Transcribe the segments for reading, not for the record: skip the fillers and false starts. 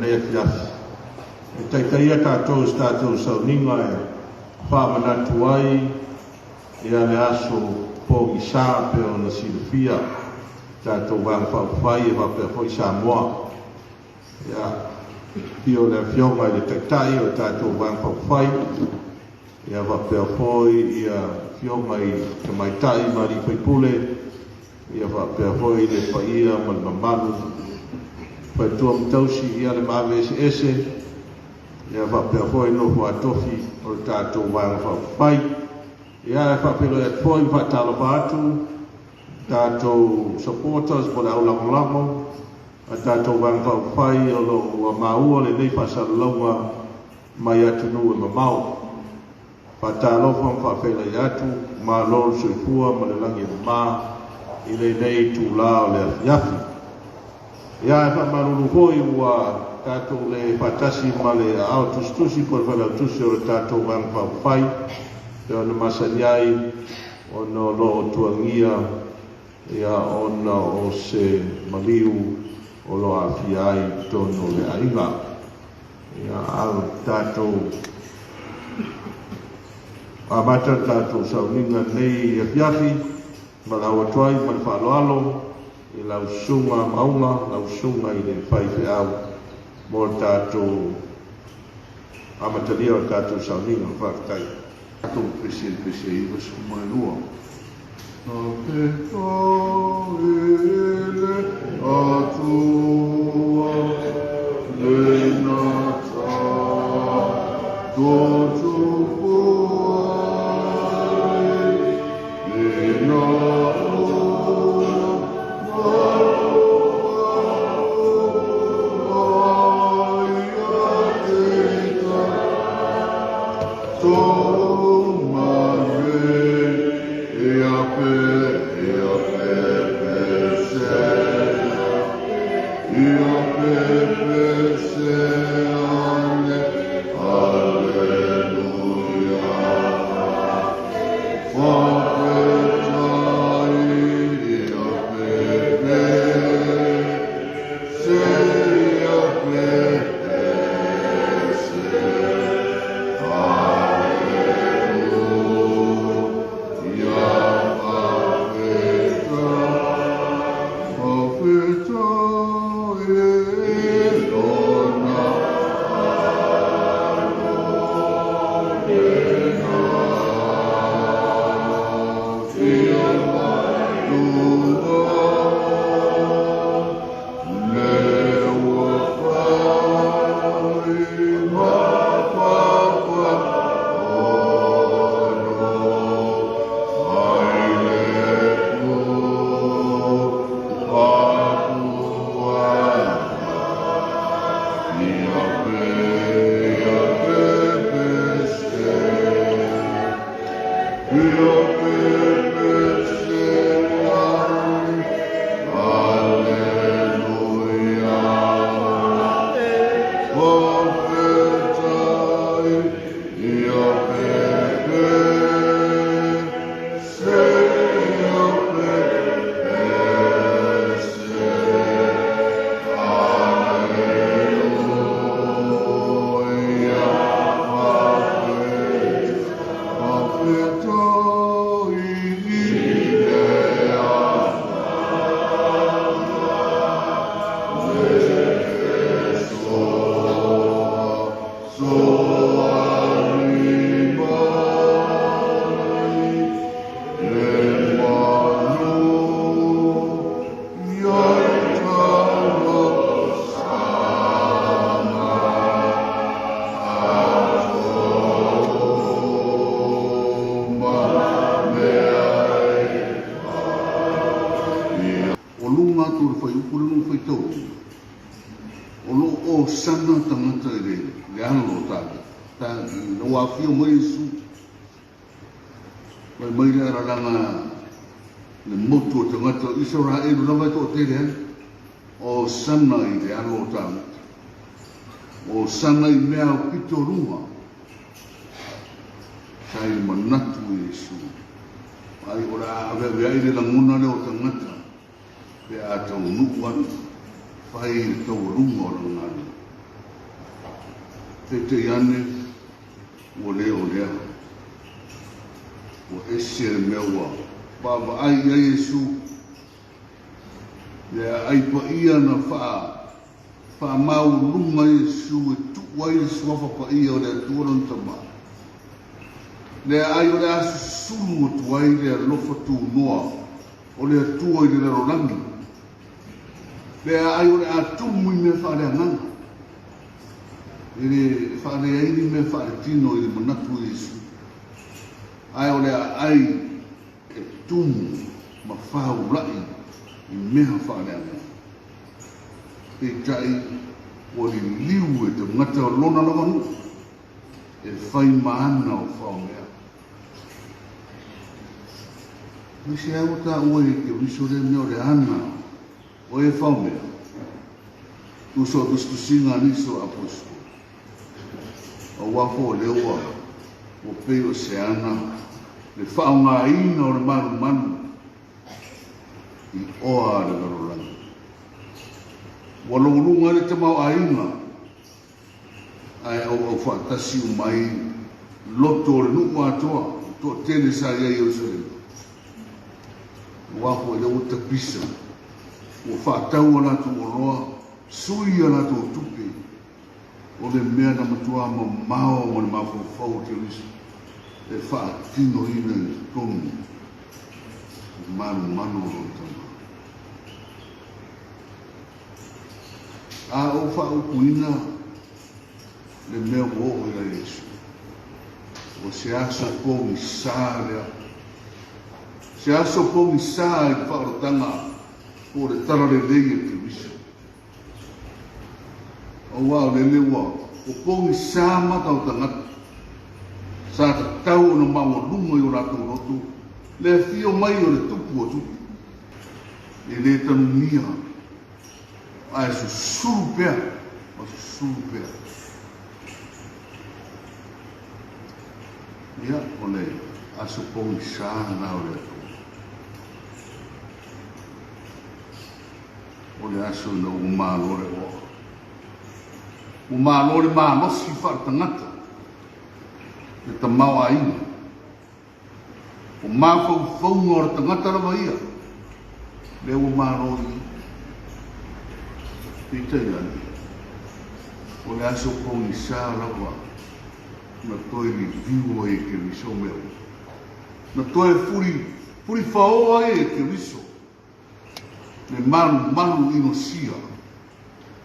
Lenei afiafi e taitaia tatou i se tatou sauniga e faamanatu ai ia le aso pogisa pei ona silafia tatou Vaega Faaupufai e faapea foi Samoa. Ia, afio le Afioga i le Taitai o le tatou Vaega Faaupufai, ia faapea foi ia afioga i tamaitai ma alii faipule, ia faapea foi le paia ma le mamalu faletua ma tausi, ia le maave eseese, ia faapea foi nofo a tofi o le tatou Vaega Faaupufai. Ia, e faafeiloai atu foi ma faatalofa atu tatou supporters po o le au lagolago a tatou Vaega Faaupufai o lo o ua maua lenei faasalalauga mai atunuu e mamao. Faatalofa ma faafeiloai atu, malo le soifua ma le lagi e mama i lenei itula o le afiafi. Ia, e faamalulu foi ua tatou le faatasi ma le aao tusitusi po o le failautusi o le tatou Vaega Faaupufai pei ona masani ai, ona o lo o tuagia ia ona o se maliu o lo o aafia ai i totonu o le aiga. Ia, a o tatou amata le tatou sauniga lenei afiafi ma lau atu ai ma le faaaloalo i lau susuga Mauga, lau susuga i le faifeau mo le tatou amatalia o le tatou sauniga. Faafetai. Tatou pese pese 92. Atua le nata totupu ai le na O luga atu o le fuaiupu lea na ou faitauina, o lo o osana tagata i le alo o Tavita ina ua afio mai Iesu. Fai mai le alalaga le motu o tagata o Isaraelu lava e toatele ai, osana i le alo o Tavita, osana i mea aupito luga. Sa i le manatu o Iesu, ai o le a aveaveai le lagona lea o tagata pe a taunuu atu fai le taualuga o lana galuega. Peitai ane, ua le o lea. Ua ese le mea ua vaavaai i ai Iesu, le aai paia na faamaualuga Iesu e tuu ai le suafa paia o le Atua lona Tama. Le aai o le a susulu atu ai le alofa tunoa o le Atua i le lalolagi. Le aai o le a tumu i mea faaleagaga. E le faaleai ni mea faaletino i le manatu o Iesu, ae o le aai e tumu ma faula'i i mea faaleagaga. Peitai, ua liliu e tagata o lona lava nuu e fai ma ana o faomea. Mai se au taua i Keriso lea mea o le ana o e faomea, tusa o tusitusiga a nisi o aposetolo. Auā foi o lea ua ua pei o se ana le faaaogaina o le malumalu i oa a le lalolagi. Ua logologo ai le tamaoaiga ae auau faatasi uma ai loto o le nuu atoa, le toatele sa i ai i Ierusalema. Aua foi o lea ua tapisa, ua faatau a latou oloa, sui a latou tupe, o le mea na matua mamao ma le mafaufau o Keriso e faatinoina i totonu o malumalu o lona Tama. A ou faaupuina le mea ua oo ia Iesu, o se aso pogisa lea, se aso pogisa i le faaolataga po o le talalelei a Keriso. Auā o lele ua pogisa mata o tagata, sa tatau ona maualuga i o latou loto le afio mai o le Tupu o Tupu. E le tanumia, ae susulu pea ma susulu pea. Ia, o le aso pogisa lena o le Atua. O le aso ina ua malo le oa. Ua malo le malosi faaletagata, le tamaoaiga. O mafaufauga o le tagata lava ia, lea ua malo i i. Peitai ane, o le aso pogisa lava na toe liliu ai e Keriso mea uma. Na toe fulifaoa ai e Keriso le malumalu inosia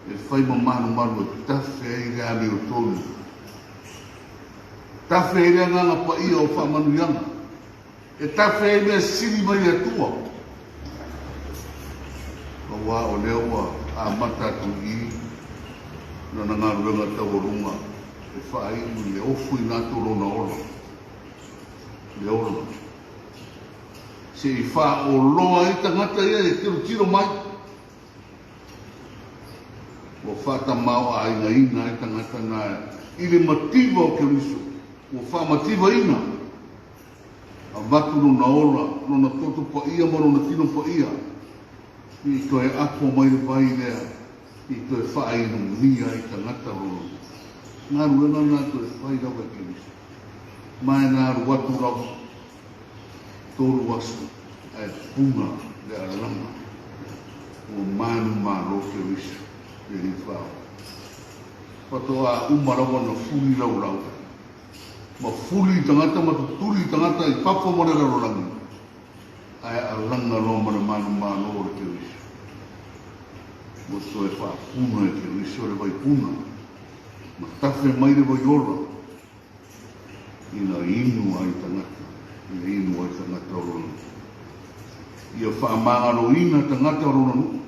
e fai ma malumalu e tafe ai le amiotonu, tafe ai le agaga paia o faamanuiaga, e tafe ai mea sili mai le Atua. Auā o lea ua amata atu i i lana galuega taualuga e faaiu i le ofu ina atu o lona ola, le ola. Se i faaoloa ai tagata ia e tilotilo mai. Ua faatamaoaigaina ai tagata na i le mativa o Keriso, ua faamativaina, avatu lona ola, lona toto paia ma lona tino paia, i toe apo mai le vai lea, i toe faainumia ai tagata o lona galuega lena toe fai lava e Keriso. Ma e na alu atu lava tolu aso ae puna le alalaga ua manumalo Keriso le Alii Faaola. Faatoa uma lava ona fuli laulau ma fuli tagata ma tutuli tagata i fafo ma le lalolagi ae alaga loa ma le manumalo o le Keriso. Ua toe faapuna e Keriso le vaipuna ma tafe mai le vaiola ina inu ai tagata, ina inu ai tagata o lona nuu. Ia faamagaloina tagata o lona nuu.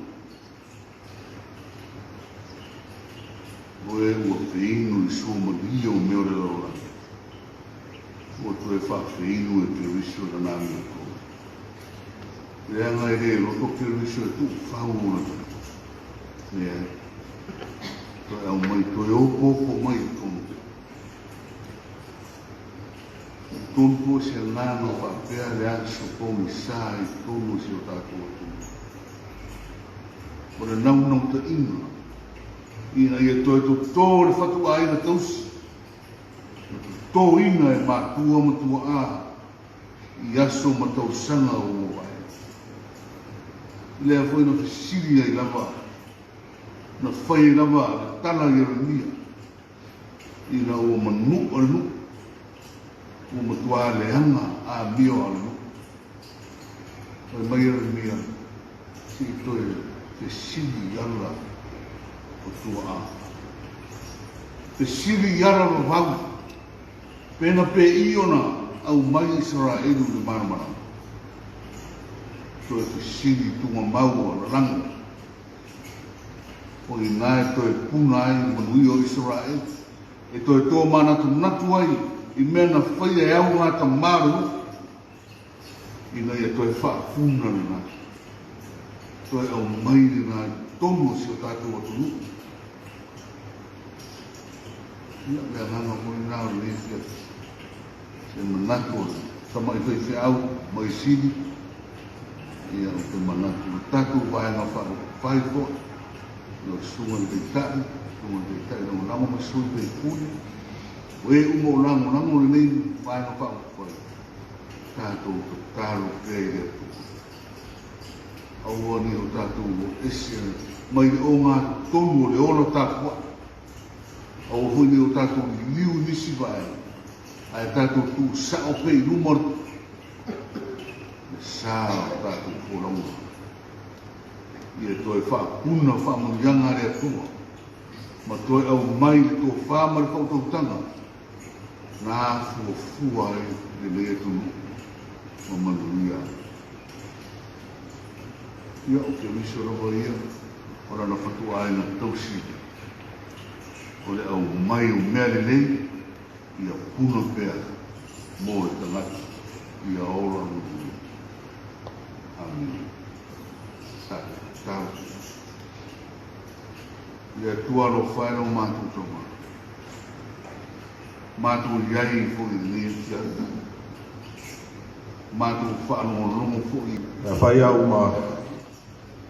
Oe ua feinu i suamalie o mea o le lalolagi, ua toe faafeinu e Keriso i lana amiotonu. Leaga e le loto Keriso e tuufau ona tagata. Leai. Toe aumai, toe opoopo mai i totonu. Totonu foi se agaga faapea le aso pogisa i totonu o si o tatou atunuu. O le naunautaiga Ina ia toe totō le fatuaiga tausi, na totōina e matua ma tuaa i aso ma tausaga ua mavae. Lea foi na fesili ai lava, na fai ai lava le tala a Ieremia, ina ua manu'a le nuu, ua matuā leaga amio a le nuu. Fai mai Ieremia, Se i toe fesili i ala o tuaa. Fesili i ala vavau, pena pe i ona aumai Isaraelu i le malamalama. Toe fesili i tugamau o lalago, o i ina e toe puna ai manuia o Isaraelu, e toe tōmanatunatu ai i mea na faia e au gatamā o le nuu, ina ia toe faapuna lena, toe aumai lena i totonu o si o tatou atunuu. Ia, le agaga foi lena o lenei afiafi, se manatu o le tamai faifeau mai Sili, ia, ou te manatu le tatou Vaega Faaupufai foi, lau Susuga i le Taitai, Susuga i le Taitai Lagolago ma sui usufono, o e uma o lagolago lenei Vaega Faaupufai, tatou tatalo pea i le Atua. Aua ne i o tatou o ese mai le ogatotonu o le ola tapuai. Aua foi ne i o tatou liliu i nisi vaega, ae tatou tuusao pea i luma le sa o tatou folauga. Ia toe faapuna faamanuiaga a le Atua ma toe aumai le tofa ma le faautautaga na fuafua ai lenei atunuu ma manuia ai. Ia, o Keriso lava ia, o lana fatuaiga tausi, o le aumai o mea lelei ia puna pea mo le tagata ia ola manuia. Amene. Tatou tatalo. Le Atua alofa e lo matou Tama. Matou i ai foi i lenei afiafi. Matou faalogologo foi. E fai au ma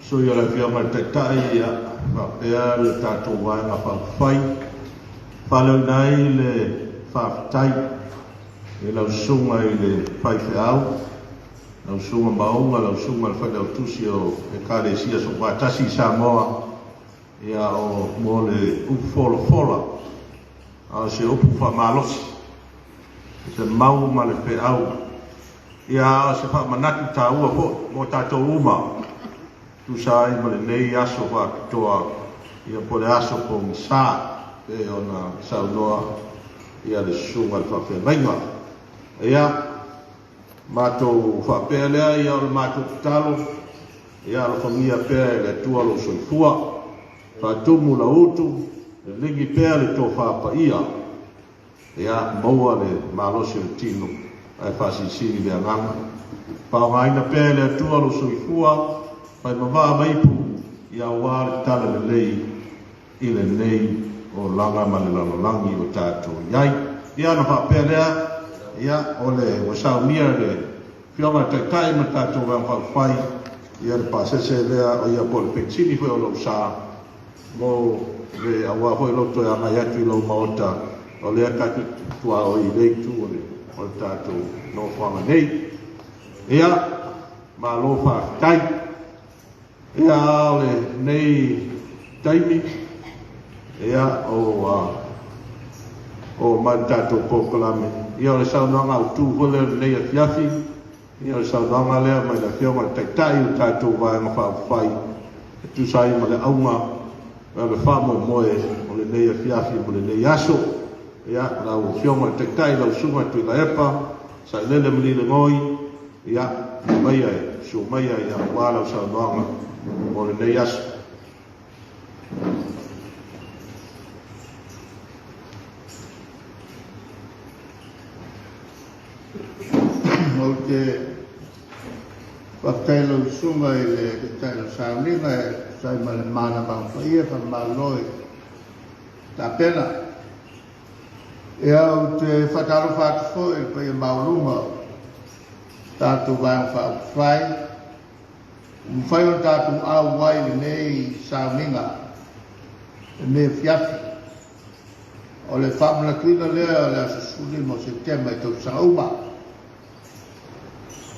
sui o le Afioga i le Taitai, ia, faapea le tatou Vaega Faaupufai, faaleoina ai le faafetai i lau susuga i le faifeau, lau susuga Maauga, lau susuga i le Failautusi o Ekalesia Soofaatasi i Samoa, ia, o mo le upu folafola, a o se upu faamalosi, se mau ma le feau, ia, a o se faamanatu taua foi mo tatou uma, tusa ai ma lenei aso faapitoa, ia, po le aso pogisa, pe ona saunoa ia le susuga i le faafeagaiga. Ia, matou faapea lea, ia, o le matou tatalo, ia alofagia pea e le Atua lou soifua, faatumu lau utu, lelegi pea le tofa paia, ia maua le malosi o le tino ae faasilisili le agaga. Faaaogaina pea e le Atua lou soifua, faimavaa ma ipu, ia aua le tala lelei i lenei olaga ma le lalolagi o tatou i ai. Ia ona faapea lea, ia, o le ua saunia le Afioga i le Taitai ma le tatou Vaega Faaupufai, ia le pasese lea, o ia po o le penisini foi o lou sa, mo le aua foi lou toe agai atu i lou maota, o lea tatou te tuaoi i le itu o le tatou nofoaga nei. Ia, malo faafetai. Ia, o lenei taimi, ia, o mai le tatou polokalame, ia, o le saunoaga autu foi lea o lenei afiafi, ia, o le saunoaga lea mai le Afioga i le Taitai o le tatou Vaega Faaupufai, e tusa ai ma le auga o le faamoemoe o lenei afiafi ma lenei aso. Ia, lau Afioga i le Taitai, lau Susuga Tuilaepa Sailele Malielegaoi, ia, maia e susu maia, ia, aua lau saunoaga mo lenei aso. Ou te faafetai lau susuga i le Taitai o Sauniga e tusa ai ma le manava paia faamalo i tapena. Ia, ou te faatalofa atu foi i le paia maualuga o tatou Vaega Faaupufai, ua mafai ona tatou auai i lenei sauniga. Lenei afiafi. O le faamanatuina lea o le aso 15 o Setema i tausaga uma.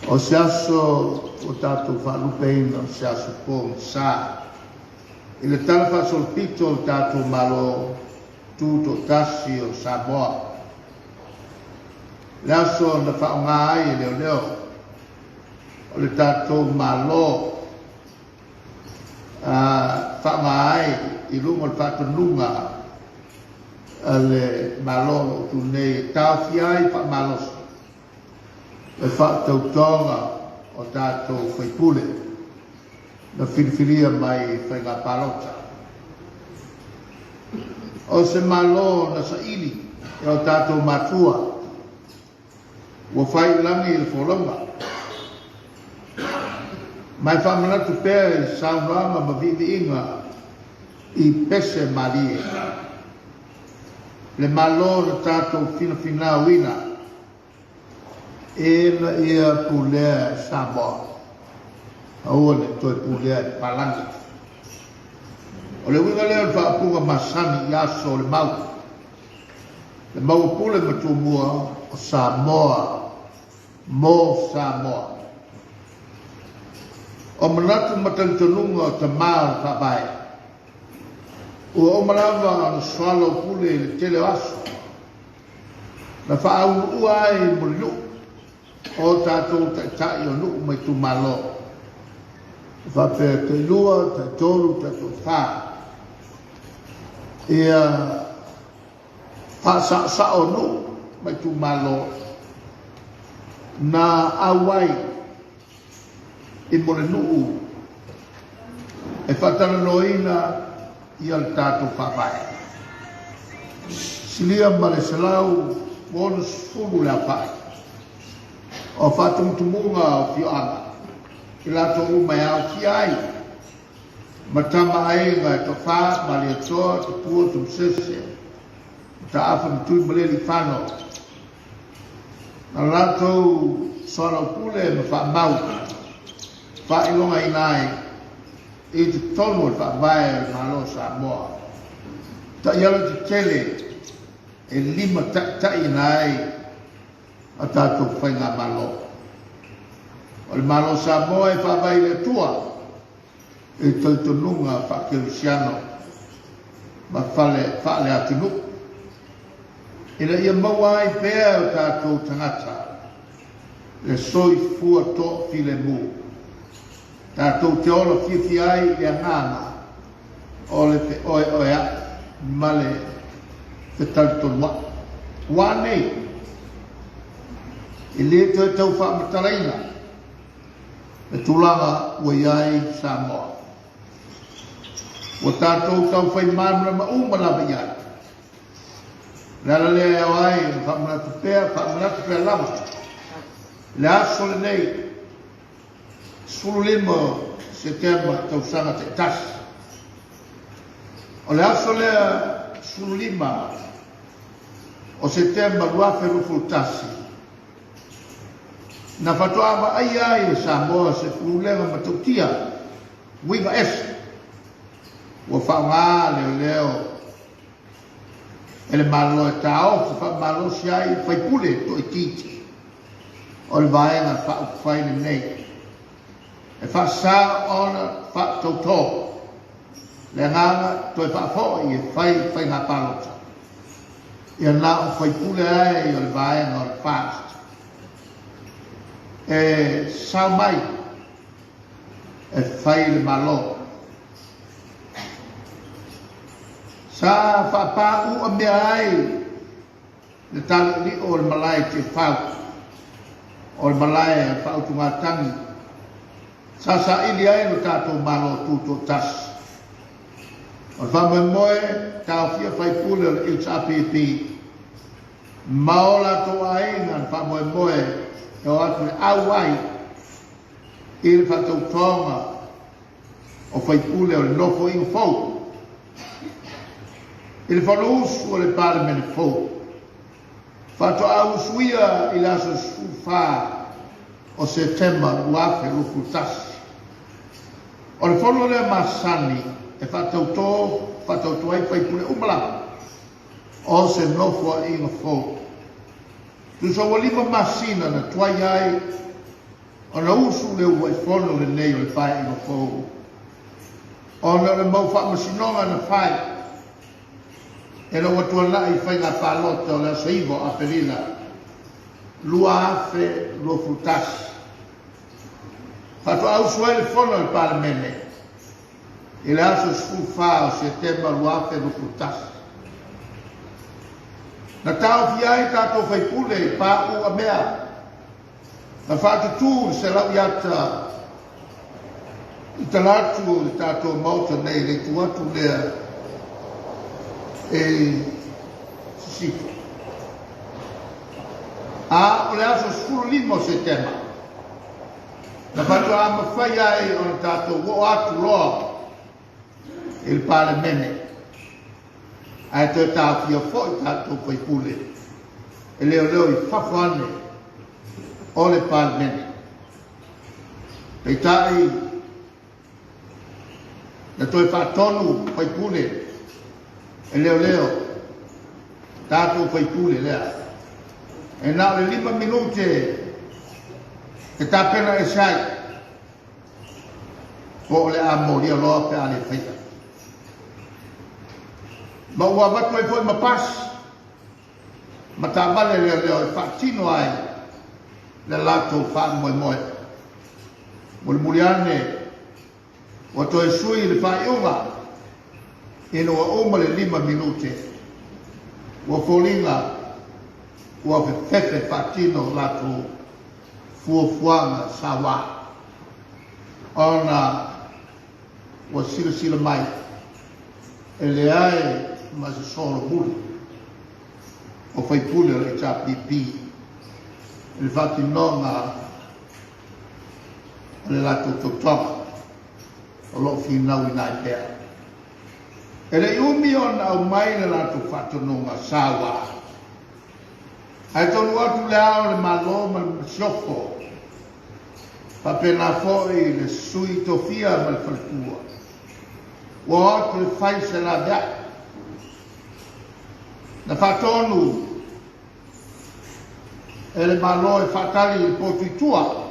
O se aso ua tatou faalupeina o se aso pogisa i le tala faasolopito o le tatou Malo Tutoatasi o Samoa. Le aso na faaaoga ai e leoleo o le tatou Malo faaaoga ai i luga o le faatonuga a le Malo o lo o tu nei e taofia ai faamalosi le faatautoga o tatou faipule na filifilia mai faiga palota. O se Malo na saili e o tatou matua ua fai i lagi le folauga. Ma e faamanatu pea i saunoaga ma viiviiga i pese malie. Le Malo na tatou finafinauina ina ia pulea e Samoa. Aua ne i toe pulea e papalagi. O le uiga lea o le faaupuga masani i aso o le mau. Le mau a Pule ma Tumua o Samoa mo Samoa. O manatu ma talitonuga o tamā o le faavae. Ua uma lava ona soalaupule i le tele o aso. Na faauluua ai Mulinuu o tatou taitai o nuu ma itumalo. Faapea tailua, taitolu, taitoafa. Ia faasaosao nuu ma itumalo na auai i Mulinuu e faatalanoaina ia le tatou faavae. Silia ma le 160 le aofai o faatumutumuga o afioaga i latou uma e aofia ai ma Tama a Aiga e Toafa, Malietoa, Tupua, Tamasese, Mataafa ma Tuimalealiifano. Na latou soalaupule ma faamau faailogaina ai i totonu o le faavae o le Malo o Samoa. Taiala tetele e lima taitaiina ai a tatou faigamalo. O le Malo o Samoa e faavae i le Atua i talitonuga faakerisiano ma fale faaleatunuu. Ina ia maua ai pea o tatou tagata le soifua toafilemu. Tatou te ola fiafia ai i le agaga o le feoeoeai ma le fetalitonuai. Ua nei, e le toe tau faamatalaina le tulaga ua i ai Samoa. Ua tatou taufai malamalama uma lava i ai. Le ala lea e ao ai ona faamanatu pea lava. Le aso lenei, 15 Setema tausaga taitasi. O le aso lea 15 o Setema 2021, na faatoa vaaia ai e Samoa se pulega matautia uiga ese ua faaaoga leoleo e le Malo e taofi faamalosi ai faipule toaitiiti o le vaega faaupufai lenei. E faasa ona faatautō le agaga toe faafoi e fai faiga palota. Ia na o faipule ai o le vaega o le FAST. E sao mai e fai le Malo. Sa faapāua mea ai le tali'ili'o o le malae i Tiafau, o le malae a le faautugatagi. Sa saili ai lo tatou Malo Tutoatasi. O le faamoemoe taofia faipule o le HRPP ma o latou aiga na faamoemoe e o atu e auai i le faatautoga o faipule o le nofoaiga fou. I le fonousu o le Palemene fou, faatoa usuia i le aso 14 o Setema 2021. O le fono lea masani e faatautō faatauto ai sui usufono uma lava o se nofoaiga fou. Tusa ua 5 masina na tuai ai ona usu le uluai fono lenei o le paeaiga fou, ona o le mau faamasinoga na fai e ua tuanai faiga palota o le aso 9 o Aperila 2021. Faatoa usu ai le fono o le Palemene i le aso 14 o Setema 2021. Na taofia ai tatou faipule i pau a mea na faatutū le selau iata i talatu o le tatou maota nei le itu atu lea e sisifo. A o le aso 15 o Setema na faatoa mafai ai ona tatou oo atu loa i le Palemene, ae toe taofia foi tatou faipule e leoleo i fafo ane o le Palemene. Peitai na toe faatonu faipule e leoleo tatou faipule lea e na o le 5 minute e tapena ese ai po o le a molia loa pe a le faia. Ma ua avatu ai foi ma pasi ma taavale leoleo e faatino ai le latou faamoemoe. Mulimuli ane ua toe sui le faaiuga ina ua uma le 5 minute ua foliga ua fefefe faatino latou fuafuaga sauā, ona ua silasila mai e leai ma se solomuli o faipule o le HRPP i le faatinoga o le latou tautoga o loo finauina ai pea. E le i umi ona aumai le latou faatonuga sauā, ae tonu atu le ao o le Malo ma le Masiofo, faapena foi le sui tofia ma le faletua, ua o atu e fai se laveai. Na faatonu e le Malo e faatali i le potu i tua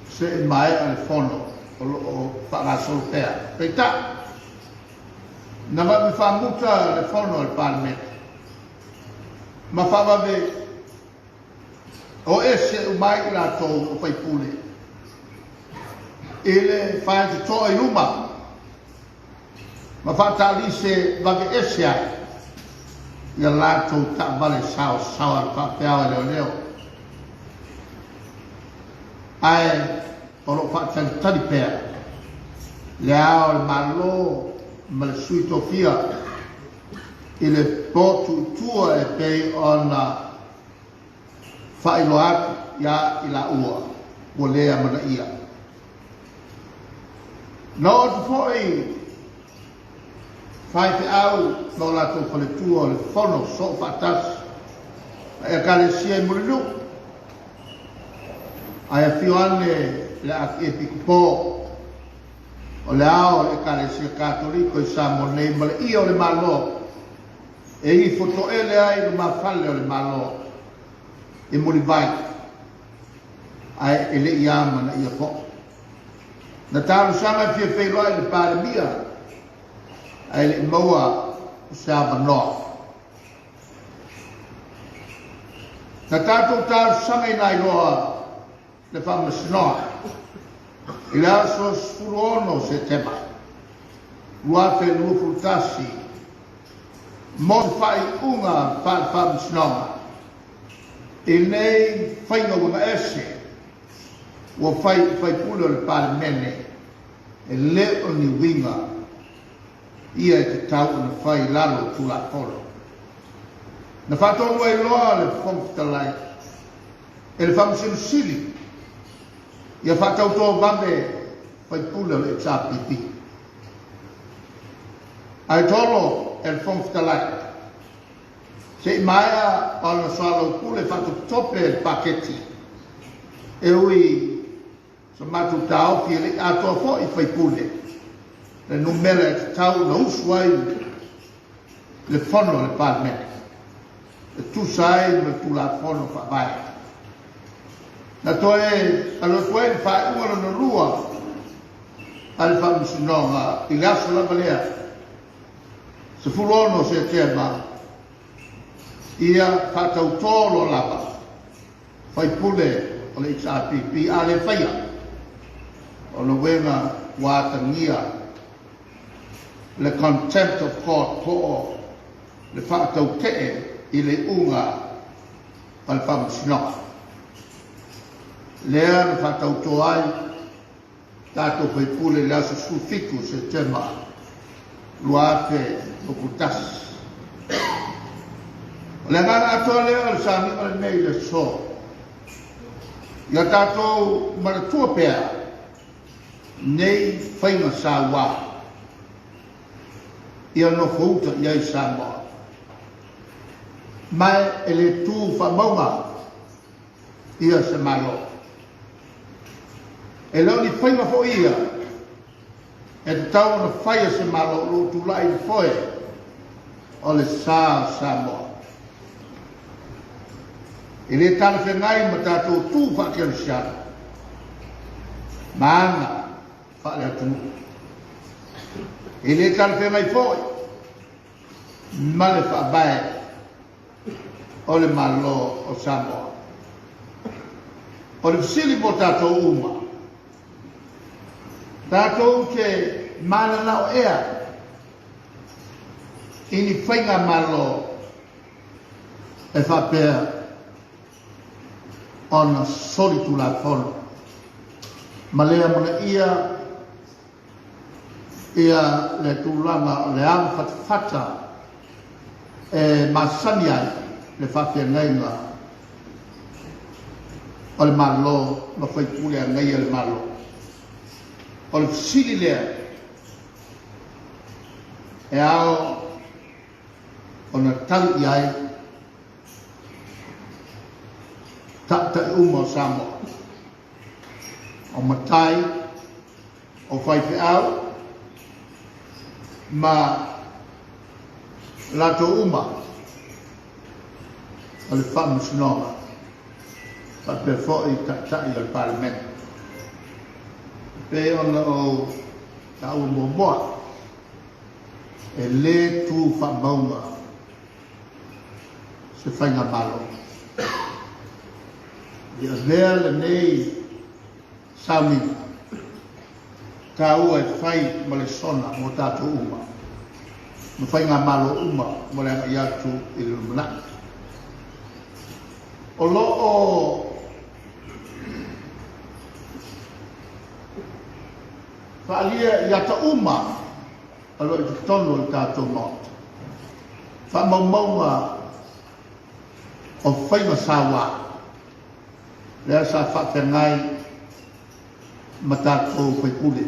se i maea le fono o loo faagasolo pea. Peitai na vave faamuta le fono a le Palemene ma faavave o ese umai i latou o faipule i le faetotoa i luma ma faatalise vave ese ai ia latou taavale saosaoa le faafeao e leoleo, ae o loo faatalitali pea le ao o le Malo ma le sui tofia i le potu i tua e pei ona faailoa atu ia i laua ua le amanaia. Na oo atu foi faifeau ma o latou faletua o le fono soo faatasi a ekalesia i Mulinuu, ae afio ane le Akiepikopo o le ao o le Ekalesia Katoliko i Samoa nei ma le ia o le Malo e ifo toele ai lumafale o le Malo i Mulivai, ae e le i amanaia foi. Na talosaga e fia feiloai i le Palemia ae le i maua se avanoa. Na tatou talosagaina ai loa le faamasinoga i le aso 16 Setema 2021 mo se faaiuga faale-faamasinoga i nei faiga uiga ese ua fai i faipule o le Palemene e le o ni uiga ia e tatau ona fai i lalo o Tulafono. Na faatonu ai loa le Fofoga Fetalai e le Faamasino Sili ia faatauto vave faipule o le HRPP. Ae tolo e le Fofoga Fetalai se i maea ona soalaupule faatopetope le paketi e ui sa matou taofi e le i atoa foi faipule Le numera e tatau ona usu ai le fono a le Palemene e tusa ai ma le Tulafono Faavae. Na toe alu atu ai le faaiuga lona lua a le Faamasinoga i le aso lava lea 16 o Setema ia faatautō loa lava faipule o le HRPP a le faia o le uiga ua atagia le contempt of court po o le faatautee i le iuga a le Faamasinoga. Lea na faatautō ai tatou faipule i le aso 17 o Setema 2021. O le agaga atoa lea o le sauniga lenei i le aso. Ia tatou manatua pea nei faiga sauā ia nofouta i ai Samoa. Ma e le tu faamauga ia se Malo. E le o ni faiga foi ia e tatau ona faia se Malo o lo o tulai i le foe o le sa o Samoa. E le talafeagai ma tatou tu faakerisiano ma aga faale-atunuu. E le talafeagai foi ma le faavae o le Malo o Samoa. O le fesili mo tatou uma, tatou te mananao ea i ni faiga malo e faapea ona soli tulafono ma le amanaia ia le tulaga o le avafatafata e masani ai le faafeagaiga o le Malo ma faipule agaia le Malo. O le fesili lea e ao ona tali i ai taitai uma o Samoa, o matai, o faifeau, ma latou uma o le Faamasinoga, faapea foi taitai o le Palemene. E pei ona ou taua muamua, e le tu faamauga se faiga malo. Ia avea lenei sauniga taua e fai ma lesona mo tatou uma, ma faiga malo uma mo le agai atu i le lumanai. O lo o faaalia i ata uma o lo o i totonu o le tatou Maota. Faamaumauga o faiga sauā lea sa faafeagai ma tatou faipule.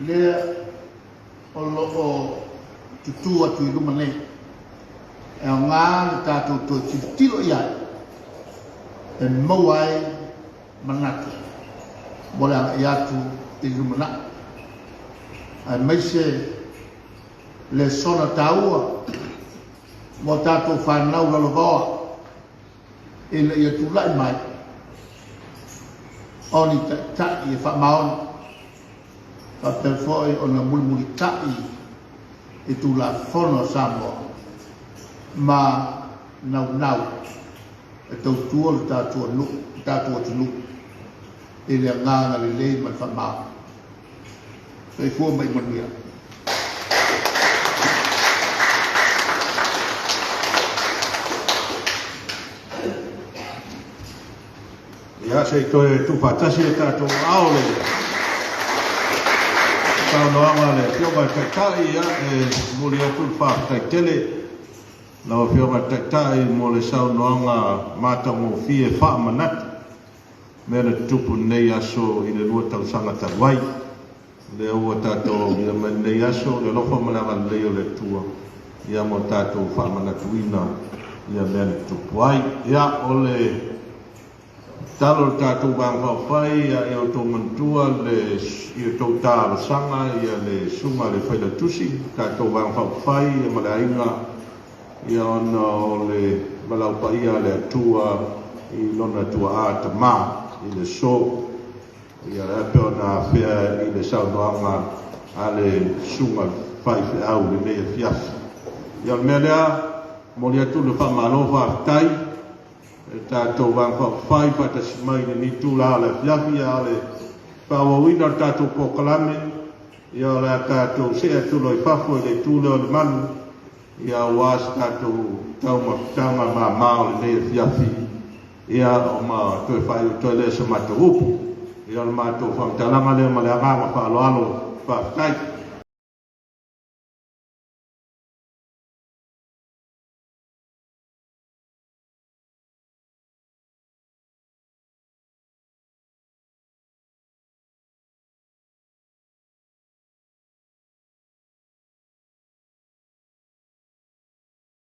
Lea o lo o tutū atu i luma nei. E aoga le tatou toe tilotilo i ai e maua ai manatu mo le agai atu i le lumanai. Aemaise lesona taua mo tatou whanau lalovaoa ina ia tulai mai o ni taitai e faamaoni faapea foi ona mulimulitai i Tulafono a Samoa ma naunau e tautua le tatou atunuu i le agaga lelei ma le faamaoni. Soifua ma ia manuia. Ia se i toe tuufaatasi le tatou aao le saunoaga a le Afioga i le Taitai, ia e momoli atu le faafetai tele lau Afioga i le Taitai mo le saunoaga matagofie faamanatu mea na tutupu i lenei aso i le 2 tausaga talu ai. Lea ua tatou aulia mai lenei aso le alofa ma le agalelei o le Atua ia mo tatou faamanatuina ia mea na tutupu ai. Ia o le Tatalo le tatou Vaega Faaupufai ia outou manatua le i outou talosaga le susuga i le Failautusi o tatou Vaega Faaupufai ma le aiga, ona o le valaau paia a le Atua i lona tuaa tama i le aso. Ia e pei ona afea i le saunoaga a le susuga faifeau i lenei afiafi. Ia, o le mea lea, momoli atu le faamalo faafetai e tatou Vaega Faaupufai faatasi mai i lenei itula o le afiafi. A o le faaauauina o le tatou polokalame, ia o le a tatou see atu loa i fafo i le itu lea o le malu, ia aua se tatou taumafataga mama o lenei afiafi, ia ma toe faaiu atu ai lea o se matou upu. Ia, o le matou faamatalaga lea ma le agaga faaaloalo. Faafetai.